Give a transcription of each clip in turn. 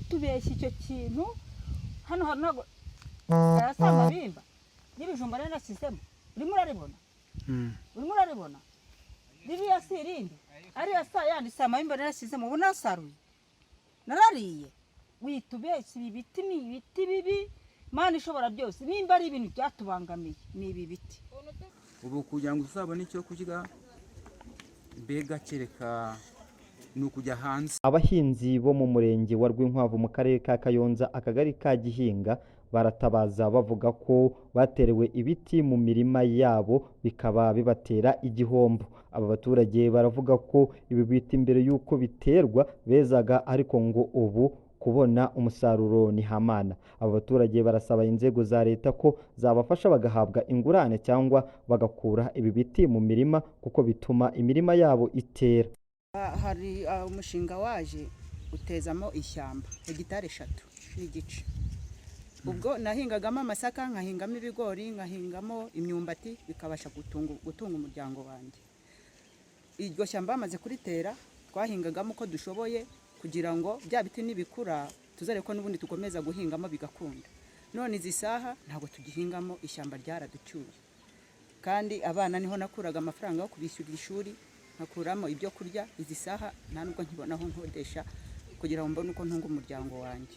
Tubeshya icyo kintu hano hantu ntabwo aya si amabimba n'ibijumba rero nasizemo. Urimo uraribona? Urimo uraribona? Ririya si irindi, ariya si ayandi, si amabimba rero nasizemo. Ubu nasaruye, narariye. Witubeshya, ibi biti ni ibiti bibi. Mana ishobora byose, nimba ari ibintu byatubangamiye ni ibi biti. Ubu kugira ngo uzabone icyo kurya, mbega kereka ni ukujya hanze. Abahinzi bo mu murenge wa Rwinkwavu mu karere ka Kayonza, akagari ka Gihinga, baratabaza bavuga ko baterewe ibiti mu mirima yabo bikaba bibatera igihombo. Aba baturage baravuga ko ibi biti mbere y'uko biterwa bezaga, ariko ngo ubu kubona umusaruro ni hamana. Aba baturage barasaba inzego za leta ko zabafasha bagahabwa ingurane cyangwa bagakura ibi biti mu mirima kuko bituma imirima yabo itera. Hari umushinga waje utezamo ishyamba hegitari 3.5. Ubwo nahingagamo amasaka, nkahingamo ibigori, nkahingamo imyumbati, bikabasha gutunga umuryango wanjye. Iryo shyamba bamaze kuritera, twahingagamo uko dushoboye kugira ngo bya biti nibikura tuzarebe ko n'ubundi dukomeza guhingamo bigakunda. None izi saha ntabwo tugihingamo, ishyamba ryaraducyuye. Kandi abana niho nakuraga amafaranga yo kubishyurira ishuri, nkakuramo ibyo kurya. Izi saha nta nubwo nkibona aho nkodesha kugira ngo mbone uko ntunga umuryango wanjye.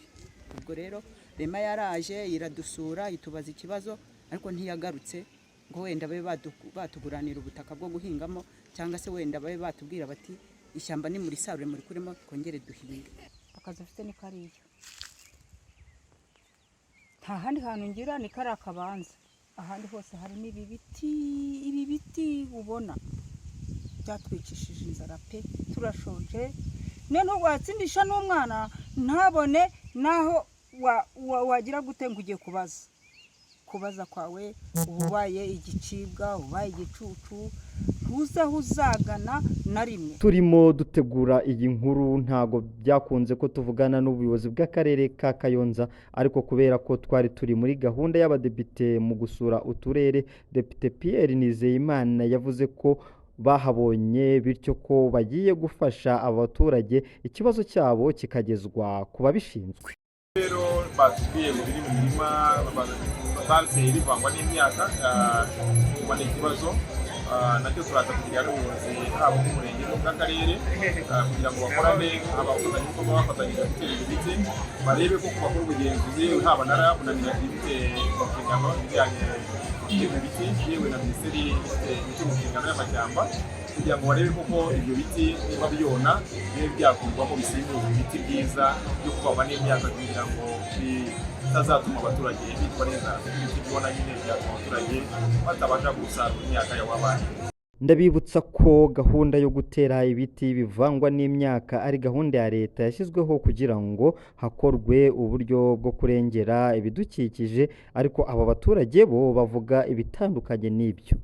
Ubwo rero REMA yaraje iradusura, itubaza ikibazo, ariko ntiyagarutse ngo wenda babe batuguranira ubutaka bwo guhingamo, cyangwa se wenda babe batubwira bati: "Ishyamba nimurisarure murikuremo twongere duhinge." Akazi afite ni kariya, nta handi hantu ngira, ni kariya kabanza. Ahandi hose harimo ibi biti. Ibi biti ubona byatwicishije inzara pe, turashonje. Noneho watsindisha n'umwana ntabone n'aho wagira gute ngo ugiye kubaza. Kubaza kwawe uba ubaye igicibwa, ubaye igicucu, ntuzi aho uzagana na rimwe. Turimo dutegura iyi nkuru ntabwo byakunze ko tuvugana n'ubuyobozi bw'akarere ka Kayonza, ariko kubera ko twari turi muri gahunda y'abadepite mu gusura uturere, Depite Pierre Nizeyimana yavuze ko bahabonye, bityo ko bagiye gufasha aba baturage, ikibazo cyabo kikagezwa ku babishinzwe. Rero batubwiye ngo biri mu mirima bateye bivangwa n'imyaka, kuba ni ikibazo. Nacyo turaza kugira n'ubuyobozi haba bw'umurenge n'ubw'akarere, kugira ngo bakorane, abafatanyabikorwa bafatanyije gutera ibi biti, barebe ko bakora ubugenzuzi, haba na RAB na MINAGRI ifite mu nshingano ibijyanye n'ibi biti, yewe na minisiteri ifite ibiti mu nshingano y'amashyamba, kugira ngo barebe koko ibyo biti niba byona bibe byakurwamo bisimbuza ibiti byiza byo kuvangwa n'imyaka, kugira ngo bitazatuma abaturage bitwa n'inzara, kuko ibiti byona nyine byatuma abaturage batabasha gusarura imyaka yabo abandi. Ndabibutsa ko gahunda yo gutera ibiti bivangwa n'imyaka ari gahunda ya leta yashyizweho kugira ngo hakorwe uburyo bwo kurengera ibidukikije, ariko aba baturage bo bavuga ibitandukanye n'ibyo.